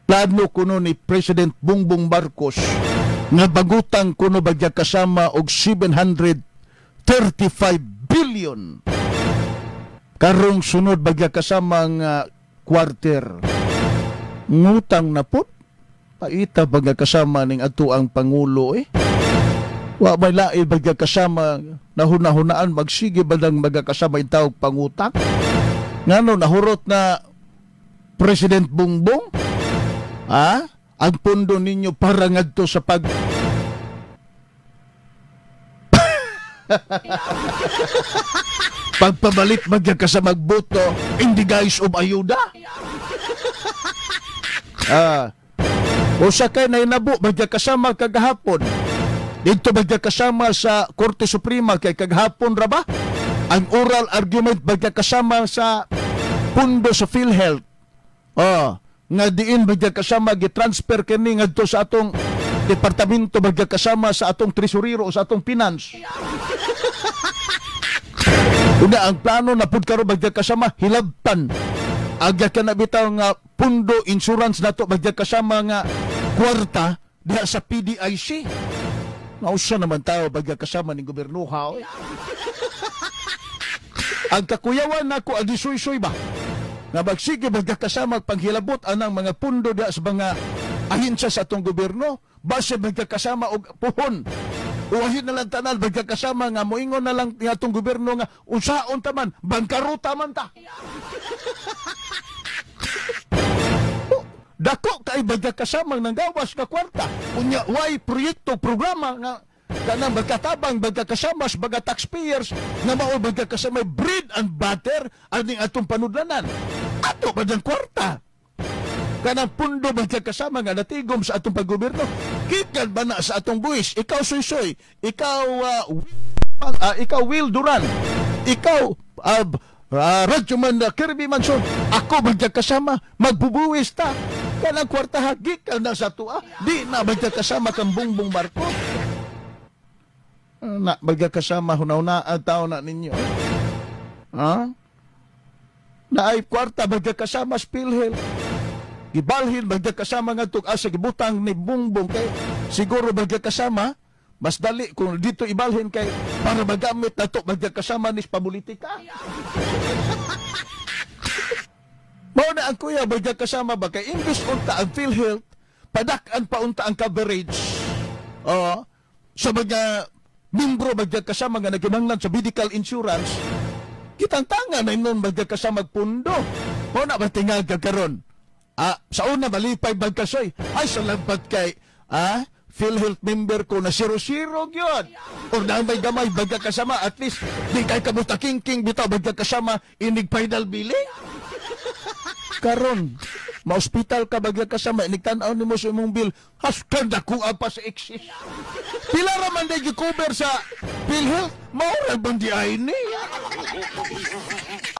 Plano kuno ni President Bongbong Marcos nga bagutang kuno bagya kasama og 735 billion karong sunod bagya kasama nga quarter. Ngutang na pud, paita bagya kasama ning ato ang pangulo eh. Wa may lain bagya kasama nahuna-hunaan magsige ba nang magkakasama yung tawag pangutang? Ngano nahurot na President Bongbong? Ha? Ang pundo ninyo para ngadto sa pag pagpabalit magka sa magboto in the guise of ayuda. Ah. Usa kay nahinabo magkakasama kagahapon. Dito magkakasama sa Korte Suprema kay kagahapon ra ba? Ang oral argument magkakasama sa pundo sa PhilHealth. Oh, nga diin magkakasama gitransfer kini ngadto sa atong departamento magkakasama sa atong tresurero o sa atong finance. Una ang plano na pud karon magkakasama hilabtan. Agya ka na bitaw nga pundo insurance nato magkakasama nga kwarta diha sa PDIC. Nausa naman tao magkakasama ning gobernoha. Oy. Ang kakuyawan nako ang disuy-suy ba? Nga magsige magkakasama panghilabot anang mga pundo diha sa mga ahensya sa atong gobyerno, base magkakasama og puhon. Uwahin na lang tanan magkakasama nga moingon na lang ni atong gobyerno nga unsaon ta man, bangkaruta man ta. Dako kay magkakasama nang gawas nga kwarta. Unya way proyekto programa nga kanang magkatabang magkakasama sa mga taxpayers nga mao magkakasama bread and butter aning atong panudlanan. Ato ba ng kwarta? Kanang pundo magkakasama nga natigom sa atong paggobyerno. Gikan ba na sa atong buwis? Ikaw Soysoy, ikaw ikaw Will Duran, ikaw Radyoman Kirby Manson, ako magkakasama magbubuwis ta. Kanang kwarta gikan na sa tua, di na magkakasama kang Bongbong Marcos. Na magkakasama hunaw-na ang tao na ninyo. Ha? Naay kwarta magkakasama sa PhilHealth. Gibalhin magkakasama ngadto asa gibutang ni Bongbong kay siguro magkakasama mas dali kung dito ibalhin kay para magamit nato magkakasama ni pamulitika. Mao na ang kuya magkakasama ba kay imbes unta ang PhilHealth padak-an pa unta ang coverage. Oh, sa mga membro magkakasama nga nagkinahanglan sa medical insurance, kitang tanga na inon magkakasama pundo. Mao na ba tingag ka karon? Ah, sa una malipay magkasoy. Ay salamat kay PhilHealth member ko na 00 gyud. Or na may gamay magkakasama at least di kay kamusta king bitaw magkakasama inig final billing. Karon ma-hospital ka magkakasama inig tan-aw nimo sa imong bill, haskan dako pa sa excess. Pila ra man day gi-cover sa PhilHealth, mao ra man di ay ni.